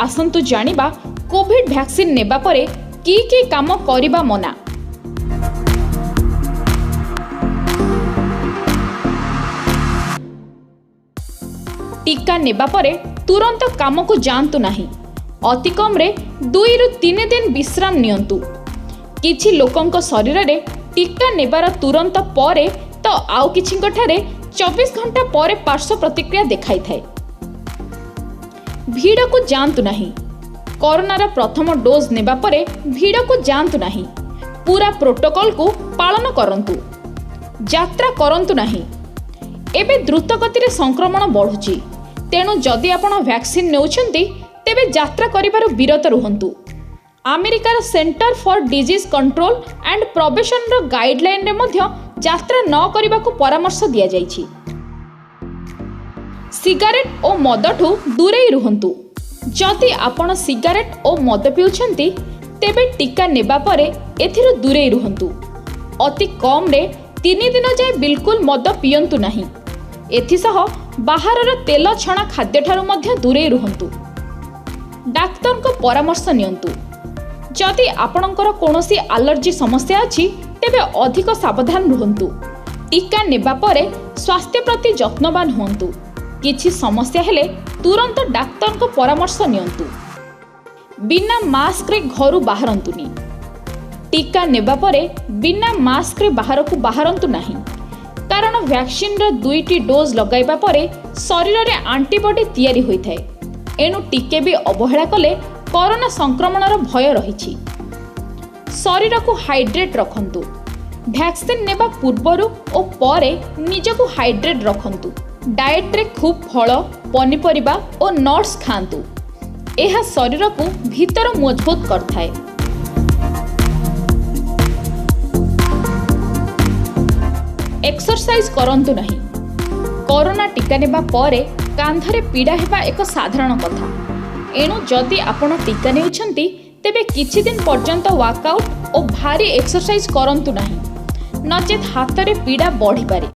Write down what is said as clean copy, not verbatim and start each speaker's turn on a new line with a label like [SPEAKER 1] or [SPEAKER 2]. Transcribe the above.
[SPEAKER 1] ଆସନ୍ତୁ ଜାଣିବା Covid vaccine ନେବା ପରେ କି କି କାମ କରିବା ମନା। ଟିକା ନେବା ପରେ ତୁରନ୍ତ କାମକୁ ଯାଆନ୍ତୁ ନାହିଁ। ଅତି କମ୍ରେ 2ରୁ 3 ଦିନ ବିଶ୍ରାମ ନିଅନ୍ତୁ। କିଛି ଲୋକଙ୍କ ଶରୀରରେ ଟିକା ନେବାର ତୁରନ୍ତ ପରେ ତ ଆଉ କିଛିଙ୍କଠାରେ 24 ଘଣ୍ଟା ପରେ ପାର୍ଶ୍ୱ ପ୍ରତିକ୍ରିୟା ଦେଖାଇଥାଏ। ଭିଡ଼କୁ ଯାଆନ୍ତୁ ନାହିଁ। କରୋନାର ପ୍ରଥମ ଡୋଜ୍ ନେବା ପରେ ଭିଡ଼କୁ ଯାଆନ୍ତୁ ନାହିଁ। ପୁରା ପ୍ରୋଟୋକଲକୁ ପାଳନ କରନ୍ତୁ। ଯାତ୍ରା କରନ୍ତୁ ନାହିଁ। ଏବେ ଦ୍ରୁତ ଗତିରେ ସଂକ୍ରମଣ ବଢ଼ୁଛି। ତେଣୁ ଯଦି ଆପଣ ଭ୍ୟାକ୍ସିନ୍ ନେଉଛନ୍ତି, ତେବେ ଯାତ୍ରା କରିବାରୁ ବିରତ ରୁହନ୍ତୁ। ଆମେରିକାର centre for disease control and ପ୍ରିଭେନ୍ସନର ଗାଇଡଲାଇନରେ ମଧ୍ୟ ଯାତ୍ରା ନ କରିବାକୁ ପରାମର୍ଶ ଦିଆଯାଇଛି। ସିଗାରେଟ୍ ଓ ମଦଠୁ ଦୂରେଇ ରୁହନ୍ତୁ। ଯଦି ଆପଣ ସିଗାରେଟ୍ ଓ ମଦ ପିଉଛନ୍ତି, ତେବେ ଟିକା ନେବା ପରେ ଏଥିରୁ ଦୂରେଇ ରୁହନ୍ତୁ। ଅତି କମ୍ରେ 3 ଦିନ ଯାଏ ବିଲକୁଲ ମଦ ପିଅନ୍ତୁ ନାହିଁ। ଏଥିସହ ବାହାରର ତେଲ ଛଣା ଖାଦ୍ୟଠାରୁ ମଧ୍ୟ ଦୂରେଇ ରୁହନ୍ତୁ। ଡାକ୍ତରଙ୍କ ପରାମର୍ଶ ନିଅନ୍ତୁ। ଯଦି ଆପଣଙ୍କର କୌଣସି ଆଲର୍ଜି ସମସ୍ୟା ଅଛି, ତେବେ ଅଧିକ ସାବଧାନ ରୁହନ୍ତୁ। ଟିକା ନେବା ପରେ ସ୍ୱାସ୍ଥ୍ୟ ପ୍ରତି ଯତ୍ନବାନ ହୁଅନ୍ତୁ। କିଛି ସମସ୍ୟା ହେଲେ ତୁରନ୍ତ ଡାକ୍ତରଙ୍କ ପରାମର୍ଶ ନିଅନ୍ତୁ। ବିନା ମାସ୍କରେ ଘରୁ ବାହାରନ୍ତୁନି। ଟିକା ନେବା ପରେ ବିନା ମାସ୍କରେ ବାହାରକୁ ବାହାରନ୍ତୁ ନାହିଁ। କାରଣ ଭ୍ୟାକ୍ସିନର ଦୁଇଟି ଡୋଜ୍ ଲଗାଇବା ପରେ ଶରୀରରେ ଆଣ୍ଟିବଡି ତିଆରି ହୋଇଥାଏ। ଏଣୁ ଟିକେ ବି ଅବହେଳା କଲେ କରୋନା ସଂକ୍ରମଣର ଭୟ ରହିଛି। ଶରୀରକୁ ହାଇଡ୍ରେଟ୍ ରଖନ୍ତୁ। ଭ୍ୟାକ୍ସିନ୍ ନେବା ପୂର୍ବରୁ ଓ ପରେ ନିଜକୁ ହାଇଡ୍ରେଟ୍ ରଖନ୍ତୁ। ଡାଏଟ୍ରେ ଖୁବ୍ ଫଳ, ପନିପରିବା ଓ ନଟ୍ସ ଖାଆନ୍ତୁ। ଏହା ଶରୀରକୁ ଭିତରୁ ମଜବୁତ କରିଥାଏ। ଏକ୍ସରସାଇଜ୍ କରନ୍ତୁ ନାହିଁ। କରୋନା ଟିକା ନେବା ପରେ କାନ୍ଧରେ ପୀଡ଼ା ହେବା ଏକ ସାଧାରଣ କଥା। ଏଣୁ ଯଦି ଆପଣ ଟିକା ନେଉଛନ୍ତି, ତେବେ କିଛି ଦିନ ପର୍ଯ୍ୟନ୍ତ ୱାର୍କଆଉଟ୍ ଓ ଭାରୀ ଏକ୍ସରସାଇଜ୍ କରନ୍ତୁ ନାହିଁ। ନଚେତ୍ ହାତରେ ପୀଡ଼ା ବଢ଼ିପାରେ।